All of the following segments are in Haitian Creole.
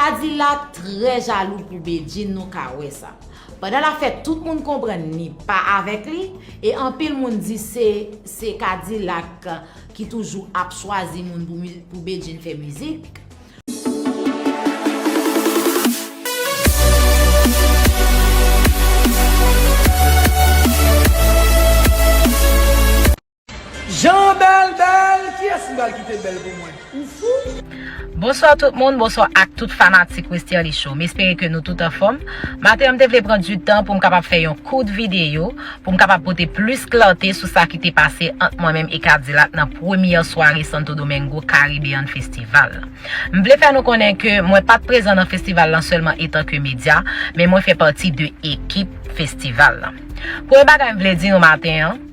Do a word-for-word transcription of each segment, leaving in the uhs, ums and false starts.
Kadilak trè jalou pou Bedjine, nou ka wè sa. Pandan l ap fè tout moun konprann li pa avèk li, e anpil moun di se, se Kadilak ki toujou ap chwazi moun pou mi-, pou Bedjine fè mizik. Jan bèl bèl, kiyès m pral kite bèl pou mwen? Ou fou? Bonswa tout moun, bonswa ak tout fanatik Westerlie Show. M espere ke nou tout anfòm. Maten an, m te vle pran di tan pou m kapab fè yon kout videyo, pou m kapab pote plis klète sou sa ki te pase ant mwen menm e Kadilak nan premyè sware Santo Domingo Caribbean Festival. M vle fè nou konnen ke mwen pa t prezan nan festival lan sèlman etanke medya, men mwen fè pati de ekip festival lan. Premye bagay m vle di nou maten an,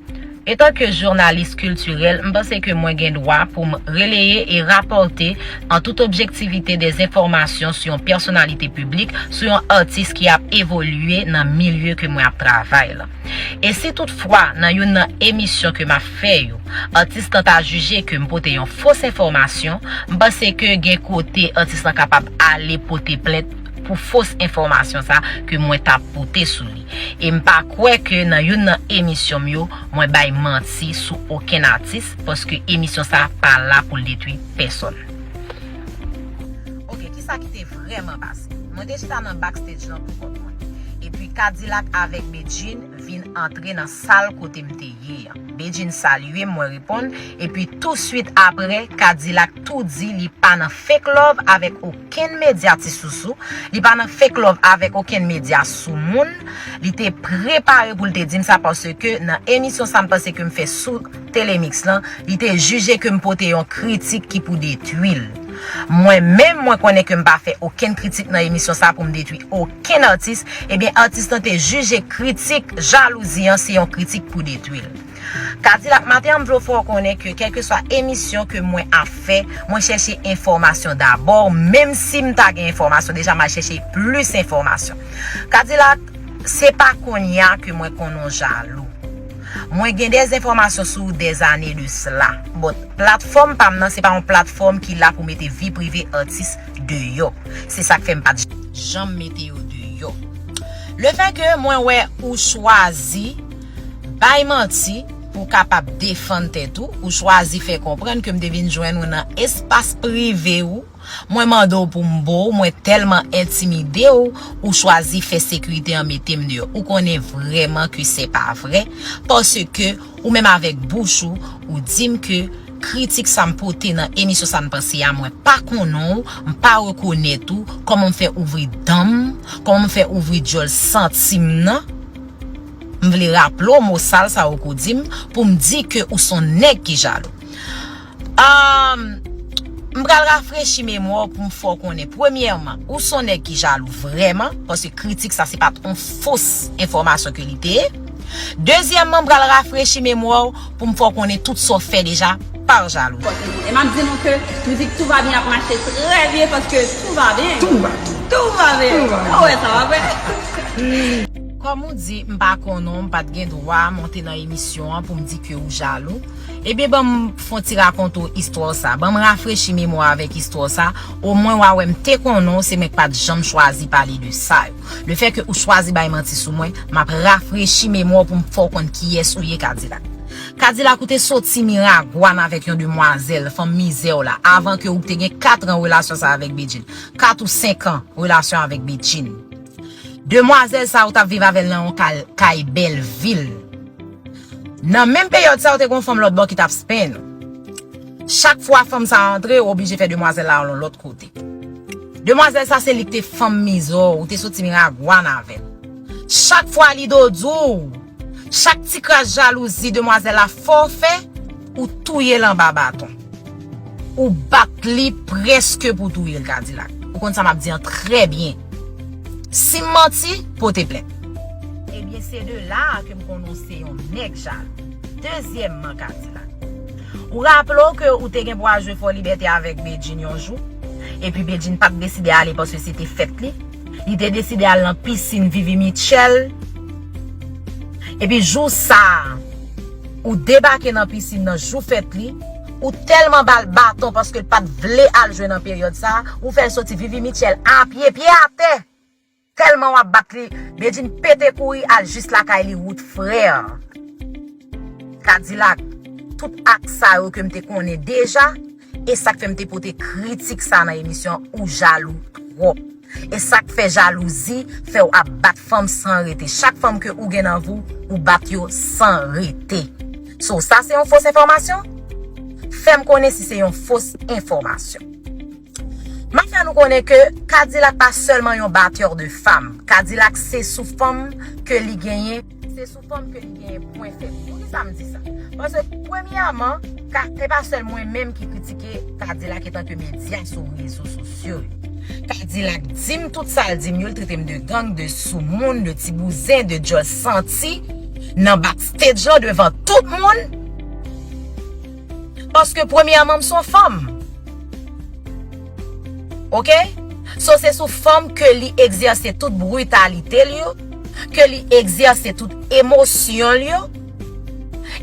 etanke jounalis kiltirèl, m panse ke mwen gen dwa pou m releye e rapòte an tout objektivite de enfòmasyon sou yon pèsonalite piblik, sou yon atis ki ap evolye nan milye ke mwen ap travay la. E si toutfwa, nan youn nan emisyon ke m ap fè yo, atis lan ta jije ke m pote yon fos enfòmasyon, m panse ke gen kote atis lan kapab ale pote plent pou fos enfòmasyon sa ke mwen t ap pote sou li. E m pa kwè ke nan youn nan emisyon m yo, mwen bay manti sou okenn atis, paske emisyon sa pa la pou l detwi pèsonn. Ok, kisa ki te vrèman pase? Mwen te chita nan backstage lan pou kont mwen. Epi Kadilak avèk Bedjine vin antre nan sal kote m te ye an. Bedjine salye m, mwen reponn, epi touswit apre, Kadilak tou di li pa nan fake love avèk okenn medya ti sousou, li pa nan fake love avèk okenn medya sou moun, li te prepare pou l te di m sa paske nan emisyon sa m panse ke m fè sou Telemix lan, li te jije ke m pote yon kritik ki pou detwi l. Mwen menm, mwen konnen ke m pa fè okenn kritik nan emisyon sa pou m detwi okenn atis, ebyen atis lan te jije kritik jalouzi an se yon kritik pou detwi l. Kadilak, maten an m vle fè w konnen ke kèlkeswa emisyon ke mwen ap fè, mwen chèche enfòmasyon dabò, menm si m ta gen enfòmasyon deja, m al chèche plis enfòmasyon. Kadilak, se pa kounye a ke mwen konnen w jalou. Mwen gen de enfòmasyon sou w des années de cela. But platfòm pa m nan, se pa yon platfòm ki la pou mete vi prive atis deyò. Se sa k fè m pa t janm mete yo deyò. Lefètke mwen wè ou chwazi bay manti pou w kapab defann tèt ou, ou chwazi fè konprann ke m te vin jwenn ou nan espas prive ou, mwen mande w pou m bo w, mwen tèlman entimide w, ou chwazi fè sekirite an mete m deyò. Ou konnen vrèman ke se pa vrè, paske ou menm avèk bouch ou, ou di m ke kritik sa m pote nan emisyon sa n pase a, mwen pa konnen w, m pa rekonèt ou, kòman m fè ouvri dan m, kòman m fè ouvri djòl santi m nan? M vle raple w mo sal sa ou ko di m pou m di ke ou s on nèg ki jalou. Ahn, m pral rafrechi memwa w pou m fè w konnen, premyèman, ou s on nèg ki jalou vrèman, paske kritik sa se pa t on fos enfòmasyon ke li te ye. Dezyèmman, m pral rafrechi memwa w pou m fè w konnen tout sa w fè deja pa jalouzi. E m ap di nou ke mizik Tout va bien ap mache trè byen paske tout va bien. Tout va bien. Tout va bien. Tout va bien. Ou wè sa, pa vre? Kòm ou di, m pa konnen w, m pa t gen dwa monte nan emisyon an pou m di ke ou jalou. Ebyen, ban m fè yon ti rakonte w istwa sa. Ban m rafrechi memwa w avèk istwa sa. Omwen w a wè m te konnen w, se mwen k pa t janm chwazi pale de sa yo. Lefètke ou chwazi bay manti sou mwen, m ap rafrechi memwa w pou m fè w konn kiyès ou ye, Kadilak. Kadilak, ou te soti Miragwàn avèk yon demwazèl, fanm mizè w la, avan ke ou te gen kat an relasyon sa avèk Bedjine. Kat ou senk an relasyon avèk Bedjine. Demwazèl sa, ou t ap viv avè l nan yon kal-, kay bèl vil. Nan menm peryòd sa, ou te gen yon fanm lòt bò ki t ap spann ou. Chak fwa fanm sa a antre, ou oblije fè demwazèl la al yon lòt kote. Demwazèl sa, se li ki te fanm mizè w, ou te soti Miragwàn avè l. Chak fwa li dodou w, chak ti kras jalouzi demwazèl la fè w fè, ou touye l anba baton. Ou bat li prèske pou touye l, Kadilak. Ou konn sa m ap di an trè byen. Si m manti, pote plent. Ebyen, se de la a ke m konnen w se yon nèg jalou. Dezyèmman, Kadilak, ou raple w ke ou te gen pou al jwe Fò Libète avèk Bedjine yon jou, epi Bedjine pa t deside ale paske se te fèt li. Li te deside al nan pisin Vivi Mitchell. Epi jou sa a, ou debake nan pisin nan jou fèt li, Ou tèlman ba l baton paske l pa t vle al jwe nan peryòd sa, ou fè l soti Vivi Mitchell a pye, pye atè. Tèlman w ap bat li, Bedjine pete kouri al jis lakay li, wout frè. Kadilak, tout ak sa yo ke m te konnen deja, e sa k fè m te pote kritik sa nan emisyon ou jalou twòp. E sa k fè jalouzi fè w ap bat fanm san rete. Chak fanm ke ou gen nan vi w, ou bat yo san rete. So, sa se yon fos enfòmasyon? Fè m konnen si se yon fos enfòmasyon. M ap fè nou konnen ke Kadilak pa sèlman yon batteur de femme. Kadilak se sou fanm ke li genyen, se sou fanm ke li genyen pwen fèb. Poukisa m di sa? Paske premyèman, ka, se pa sèl mwen menm ki kritike Kadilak etanke medya sou rezo sosyo yo. Kadilak di m tout sa l di m yo, l trete m de gang, de soumoun, de ti bouzen, de djòl santi nan backstage lan devan tout moun. Paske premyèman, m se yon fanm. Oke? So, se sou fanm ke li egzèse tout britalite l yo, ke li egzèse tout emosyon l yo.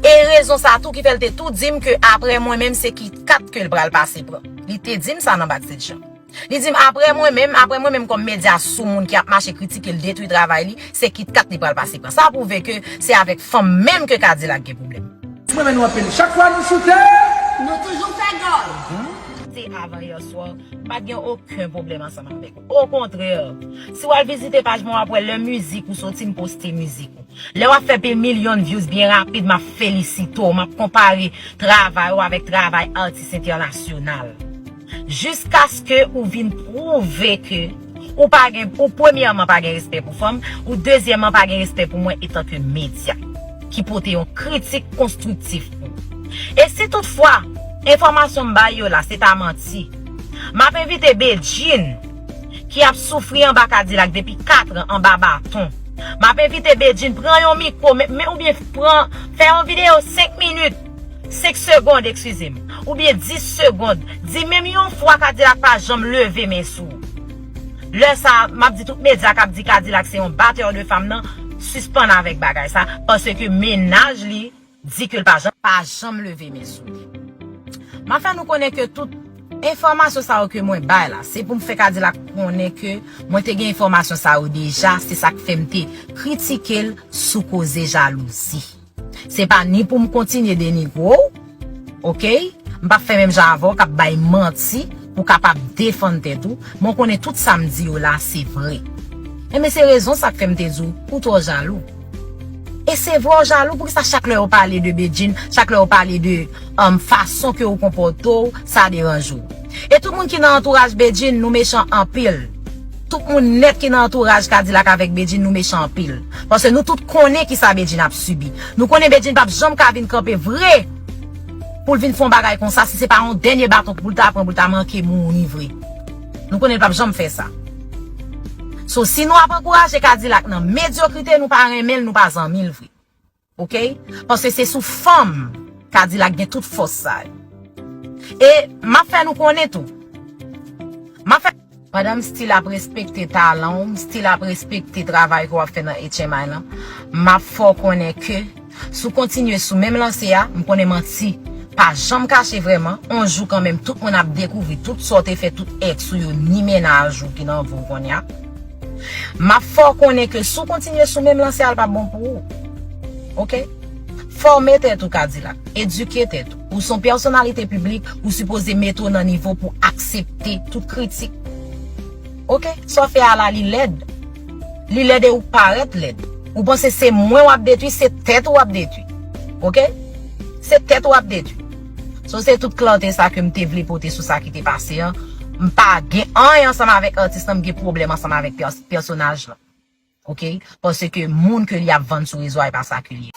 E rezon sa tou ki fè l te tou di m ke apre mwen menm, se Kit Kat ke l pral pase pran. Li te di m sa nan backstage lan. Li di m, apre mwen menm, apre mwen menm kòm medya sou moun ki ap mache kritike l, detwi travay li, se Kit Kat li pral pase pran. Sa pwouve ke se avèk fanm menm ke Kadilak gen pwoblèm. Mwen men nou anpil. Chak fwa nou choute, nou toujou fè gòl. Se avan yè swa, m pa t gen okenn pwoblèm ansanm avèk ou. Okontrè, si w al vizite paj mwen, w ap wè lè mizik ou soti, m poste mizik ou. Lè w ap fè pi milyon views byen rapid, m ap felisite w, m ap konpare travay ou avèk travay atis entènasyonal. Jiskaske ou vin pwouve ke ou pa gen, ou premyèman pa gen respè pou fanm, ou dezyèmman pa gen respè pou mwen etanke medya ki pote yon kritik konstriktif pou ou. E si toutfwa enfòmasyon m bay yo la se ta manti, m ap envite Bedjine ki ap soufri anba Kadilak depi kat an anba baton. M ap envite Bedjine pran yon mikwo, men, men oubyen pran, fè yon videyo senk minit, senk segond, eskize m, oubyen dis segond. Di menm yon fwa Kadilak pa janm leve men sou ou. Lè sa, m ap di tout medya k ap di Kadilak se yon batteur de femme nan, sispann avèk bagay sa, paske mennaj li di ke l pa janm, pa janm leve men sou li. M ap fè nou konnen ke tout enfòmasyon sa yo ke mwen bay la, se pou m fè Kadilak konnen ke mwen te gen enfòmasyon sa yo deja, se sa k fè m te kritike l sou koze jalouzi. Se pa ni pou m kontinye denigre w, oke? M p ap fè menm jan avè w k ap bay manti pou w kapab defann tèt ou, men w konnen tout sa m di yo la se vre. Enben se rezon sa k fè m te di w ou twò jalou. E se vre w jalou, poukisa chak lè yo pale de Bedjine, chak lè yo pale de, um, fason ke ou konpòte w, sa deranje w? E tout moun ki nan antouraj Bedjine, nou mechan anpil. Tout moun nèt ki nan antouraj Kadilak avèk Bedjine, nou mechan anpil. Paske nou tout konnen kisa Bedjine ap sibi. Nou konnen Bedjine p ap janm ka vin kanpe vre pou l vin fè yon bagay konsa si se pa yon dènye baton pou l ta pran pou l ta manke mouri vre. Nou konnen l p ap janm fè sa. So, si nou ap ankouraje Kadilak nan medyokrite, nou pa renmen l, nou pa zanmi l vre. Oke? Paske se sou fanm Kadilak gen tout fòs sa yo. E m ap fè nou konnen tou. M ap fè, pandan m still ap respekte talan w, m still ap respekte travay ke w ap fè nan H M I lan, m ap fè w konnen ke si w kontinye sou menm lanse a, m konnen manti pa janm kache vrèman. On jou kanmenm, tout moun ap dekouvri tout sa w te fè tout ex ou yo ni mennaj ou ki nan vi w kounye a. M ap fè w konnen ke si w kontinye sou menm lanse a, l p ap bon pou ou. Oke? Fòme tèt ou, Kadilak. Edike tèt ou. Ou se yon pèsonalite piblik, ou sipoze mete w nan nivo pou aksepte tout kritik. Oke? Sa w fè a la, li lèd. Li lèd e ou parèt lèd. Ou panse se mwen w ap detwi, se tèt ou w ap detwi. Oke? Se tèt ou w ap detwi. So, se tout klante sa ke m te vle pote sou sa ki te pase an. M pa gen anyen ansanm avèk atis lan, m gen pwoblèm ansanm avèk pè-, pèsonaj lan. Oke? Paske moun ke li ap vann sou rezo a, e pa sa ke li ye.